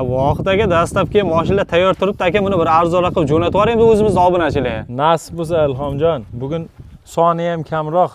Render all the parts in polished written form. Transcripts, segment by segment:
Vohid aka, dastlabki mashinalar tayyor turibdi aka, buni bir arzonroq qilib jo'natib yuboring o'zimizni obunachilarga. Nasib bo'lsa, Ilhomjon, bugun soni ham kamroq,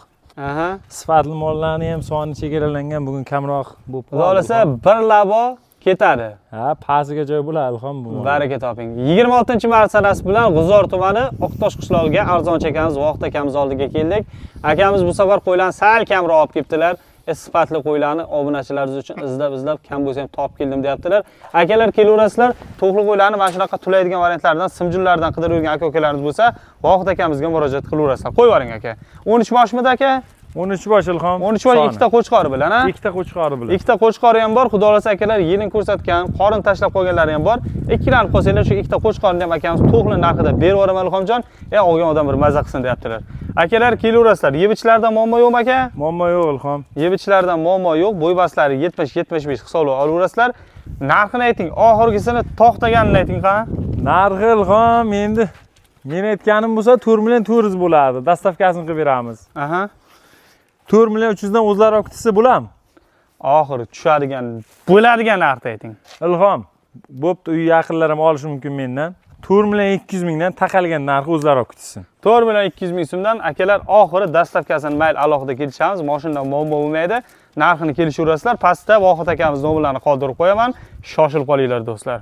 sifatli mollarni ham soni chegaralangan, bugun kamroq bo'lib Xudo xohlasa bir labo ketadi. Ha, pastiga joy bo'ladi, Ilhom, bu mollar. Baraka toping. 26-mart sanasi bilan G'uzor tumani Oqtosh qishlog'iga arzonchi akamiz Vohid akamiz oldiga keldik. Akamiz bu safar qo'ylarni sal kamroq olib kelibdilar. Sifatli qo'ylarni obunachilarimiz uchun izlab izlab kam bo'lsa ham topib keldim deyaptilar. Akalar, kelaverasizlar, to'qli qo'ylarni mana shunaqa tulaydigan variantlardan, simjullardan qidirib yurgan aka ukalarimiz bo'lsa, Vohid akamizga murojaat qilaverasizlar. Qo'yib yuboring aka. 13 boshmidi aka? 13 bosh, Ilhom. 13 bosh soni. Ikkita qo'chqori bilan, ha? Ikkita qo'chqori bilan. Ikkita qo'chqori ham bor. Xudo xohlasa akalar, yelin ko'rsatgan, qorin tashlab qolganlari ham bor. Ikkilanib qolsanglar, shu ikkita qo'chqorini ham akamiz to'qli narxida berib yuboraman, Ilhomjon. Olgan odam bir maza qilsin deyaptilar. Akalar, kelaverasizlar. Yebichlardan muammo yo'qmi aka? Muammo yo'q, Ilhom. Yebichlardan muammo yo'q. Bo'y-baslari 70-75 hisoblab olaverasizlar. Narxini ayting, oxirgisini to'xtaganini ayting, qani? Narxi, Ilhom, endi men aytganim bo'lsa 4 million 400 bo'ladi. Доставка sini qilib beramiz. 4 million 300 dan o'zlari olib ketsa bo'ladimi? Oxiri tushadigan, bo'ladigan narxni ayting. Ilhom, bo'pti, uy yaqinlar ham olishi mumkin mendan. 4 million 200 mingdan taqalgan narxi o'zlari olib ketsin. 4 million 200 ming so'mdan akalar, oxiri доставка sini mayli alohida kelishamiz. Mashinadan muammo bo'lmaydi. Narxini kelishaverasizlar. Pastda Vohid akamiz nomerlarini qoldirib qo'yaman. Shoshilib qolinglar, do'stlar.